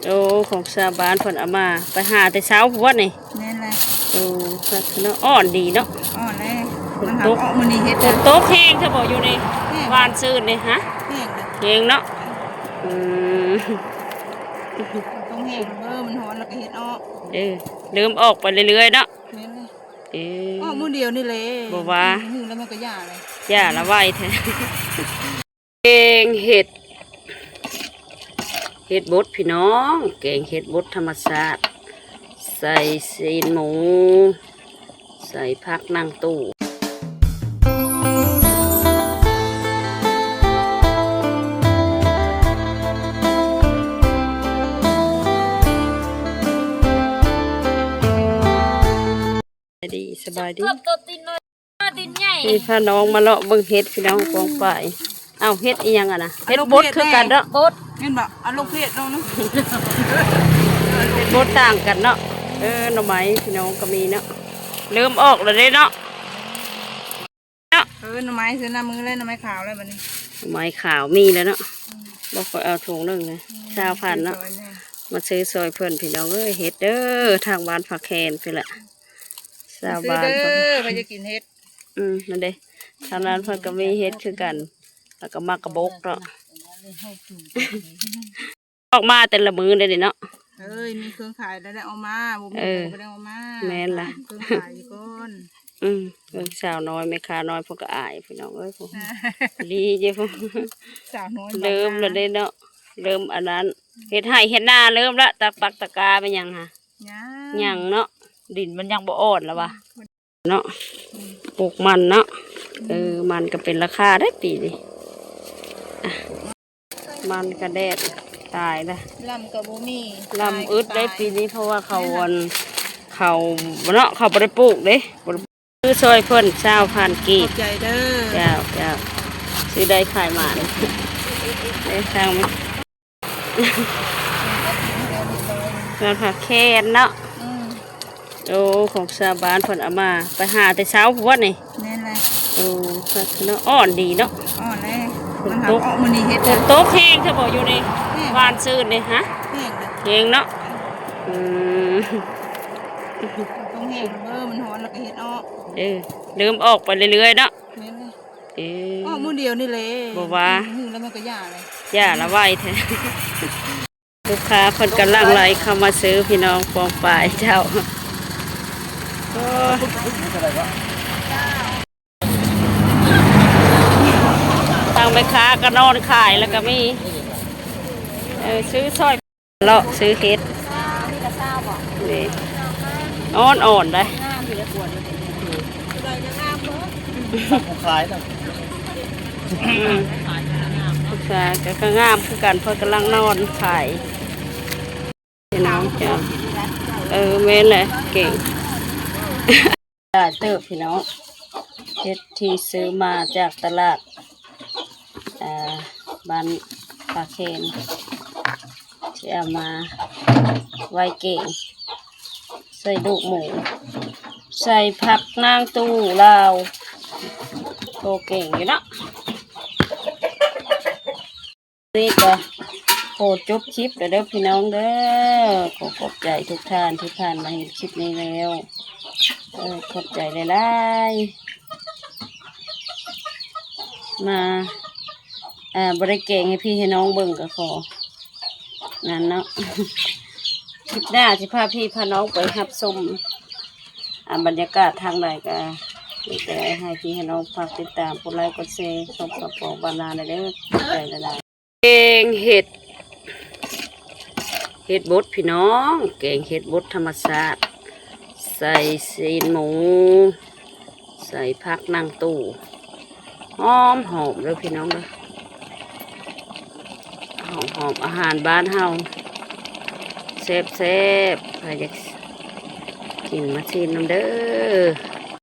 ໂອ້ ຂອງຊາວບ້ານເພິ່ນເອົາມາ ໄປຫາແຕ່ເຊົ້າພຸ້ນນີ້. ແມ່ນແຫຼະ. ໂອ້ ຄັກເນາະ ອ່ອນດີເນາະ. ອ່ອນແລ້ວ. ມັນຫາກອອກມື້ນີ້ເຮັດ ຝົນຕົກແຮງແທ້ບໍ່ຢູ່ນີ້? ແຮງ. ຫວ່ານຊື່ນນີ້ ຮະ? ແຮງເດີ ແຮງເນາະ. ອືມ ຕົກແຮງເດີ ມັນຮ້ອນແລ້ວກໍເຮັດອອກ. ເອີ ເລີ່ມອອກໄປເລື້ອຍໆເນາະ. ແມ່ນແຫຼະ. ເອີ ອອກມື້ດຽວນີ້ແຫຼະ ບໍ່ວ່າ ມື້ແລ້ວມັນກໍຢ່າແລ້ວ ຢ່າລະໄວແທ້. ແກງເຫັດ ເຫັດບົດພີ່ນ້ອງ ແກງເຫັດບົດທຳມະຊາດ ໃສ່ຊີ້ນໝູ ໃສ່ຜັກນາງຕູ້. ສະບາຍດີ ສະບາຍດີ ເກືອບຕົວຕີນນ້ອຍ ຕີນໃຫຍ່. ນີ້ພານ້ອງມາເລາະເບິ່ງເຫັດພີ່ນ້ອງ ກອງປາຍ. ເອົ້າ ເຫັດອີ່ຫຍັງຫັ້ນນະ? ເຫັດບົດຄືກັນເນາະ ບົດ ແມ່ນບໍ່? ອາລົມເພດນ້ອງນະ ເຫັດບົດຕ່າງກັນເນາະ. ເອີ ໜໍ່ໄມ້ພີ່ນ້ອງກໍມີເນາະ ເລີ່ມອອກແລ້ວເດ້ເນາະ. ເນາະ ເອີ ໜໍ່ໄມ້ເສືອໜ້າມືແລ້ວ ໜໍ່ໄມ້ຂາວແລ້ວບັດນີ້ ໜໍ່ໄມ້ຂາວມີແລ້ວເນາະ. ອືມ ບໍ່ຄ່ອຍເອົາຖົງໜຶ່ງນະ ອືມ ຊາວພັນເນາະ ຊື້ຊ່ອຍແດ່ ມາຊື້ຊ່ອຍເພິ່ນພີ່ນ້ອງເອີຍ. ເຫັດເດີ ທາງບ້ານພາແຄນພຸ້ນແຫຼະ ຊາວບ້ານ ຊື້ເດີ ເພິ່ນ ໃຜຢາກກິນເຫັດ. ອືມ ນັ້ນເດ້ ທາງນັ້ນເພິ່ນກໍມີເຫັດຄືກັນ ແລ້ວກໍໝາກກະບົກເນາະ. ອອກມາແຕ່ລະມື້ເດ້ເນາະ. ເອີຍ ມີເຄື່ອງຂາຍແລ້ວໄດ້ເອົາມາ ບໍ່ມີ ເອີ ກໍບໍ່ໄດ້ເອົາມາ. ແມ່ນລະ ເຄື່ອງຂາຍຢູ່ກ່ອນ. ອືມ ເບິ່ງສາວນ້ອຍ ແມ່ຄ້ານ້ອຍເພິ່ນກໍອາຍພີ່ນ້ອງເອີຍ ດີຢູ່. ສາວນ້ອຍ ເລີ່ມແລ້ວເດ້ເນາະ ເລີ່ມອັນນັ້ນ ເຮັດໄຮ່ເຮັດນາເລີ່ມລະ ຕັກປັກຕະກາແມ່ນຫຍັງຫະ? ຍັງ ຍັງເນາະ ດິນມັນຍັງບໍ່ອ່ອນລະວະ. ເນາະ ອືມ ປູກມັນເນາະ. ອືມ ເອີ ມັນກໍເປັນລາຄາໄດ໋ປີນີ້ ອະ ມັນກະແດດຕາຍລະ ລຳກໍບໍ່ມີ ລຳອຶດໄດ໋ປີນີ້ ເພາະວ່າເຂົາ ອັນ ເຂົາເນາະ ເຂົາບໍ່ໄດ້ປູກເດ້ ບໍ່ໄດ້ ຊື້ຊ່ອຍເພິ່ນຊາວພັນກີບ. ຂອບໃຈເດີ ເຈົ້າ ເຈົ້າ ຊື້ໄດ້ຂາຍໝານເດ້ ທາງ ງານຜັກແຄນເນາະ. ອືມ ໂອ້ ຂອງຊາວບ້ານເພິ່ນເອົາມາ ໄປຫາແຕ່ເຊົ້າພຸ້ນນີ້. ແມ່ນແຫຼະ. ໂອ້ ຄັກເນາະ ອ່ອນດີເນາະ ອ່ອນແລ້ວ. ມັນຫາກອອກມື້ນີ້ເຮັດ ຝົນຕົກແຮງແທ້ບໍ່ຢູ່ນີ້? ແຮງ. ຫວ່ານຊື່ນນີ້ ຮະ? ແຮງເດີ ແຮງເນາະ. ອືມ ຕົກແຮງເດີ ມັນຮ້ອນແລ້ວກໍເຮັດອອກ. ເອີ ເລີ່ມອອກໄປເລື້ອຍໆເນາະ. ແມ່ນແຫຼະ. ເອີ ອອກມື້ດຽວນີ້ແຫຼະ ບໍ່ວ່າ ມື້ແລ້ວມັນກໍຢ່າແລ້ວ ຢ່າລະໄວແທ້. ລູກຄ້າເພິ່ນກຳລັງໄຫຼເຂົ້າມາຊື້ພີ່ນ້ອງ ປອງປາຍເຈົ້າ. ໂອ້ ທາງແມ່ຄ້າກໍນອນຂາຍແລ້ວກໍມີ ເອີ ຊື້ຊ່ອຍ ເລາະຊື້ເຫັດ ນີ້ກໍຊາວບໍ່? ນີ້ ອ່ອນໆໄດ໋ ງາມຢູ່ເດ້ ກວດຢູ່ ຜູ້ຂາຍນະ ອືມ ຜູ້ຂາຍກໍງາມຄືກັນ ເພິ່ນກຳລັງນອນຂາຍ ພີ່ນ້ອງເຈົ້າ. ເອີ ແມ່ນແຫຼະ ເກັ່ງ. ຫຼາຍເຕີບພີ່ນ້ອງ ເຫັດທີ່ຊື້ມາຈາກຕະຫຼາດ ອ່າ ບ້ານປາແຄນ ຊິເອົາມາໄວ້ເກັ່ງ ໃສ່ລູກໝູ ໃສ່ຜັກນາງຕູ້ລາວ ໂອ ເກັ່ງຢູ່ເນາະ. ນີ້ກໍຂໍຈົບຄລິບແລ້ວເດີພີ່ນ້ອງເດີ. ຂໍຂອບໃຈທຸກທ່ານທີ່ຜ່ານມາເຫັນຄລິບນີ້ແລ້ວ ເອີ ຂອບໃຈຫຼາຍໆ. ມາ ອ່າ ບໍ່ໄດ້ແກງໃຫ້ພີ່ໃຫ້ນ້ອງເບິ່ງກໍຂໍນັ້ນເນາະ. ຄລິບໜ້າຊິພາພີ່ພານ້ອງໄປຮັບຊົມ ອ່າ ບັນຍາກາດທາງໃດກໍມີແຕ່ໃຫ້ພີ່ໃຫ້ນ້ອງຝາກຕິດຕາມ ກົດໄລກົດແຊ ຊ່ອງສາວປອງບ້ານນາແດ່ເດີ. ຂອບໃຈຫຼາຍໆ. ແກງເຫັດ ເຫັດບົດພີ່ນ້ອງ ແກງເຫັດບົດທຳມະຊາດ ໃສ່ຊີ້ນໝູ ໃສ່ຜັກນາງຕູ້ ຫອມໆເດີພີ່ນ້ອງເດີ. ຫອມໆ ອາຫານບ້ານເຮົາ ແຊບໆ ໃຜຢາກກິນມາຊີມນຳເດີ.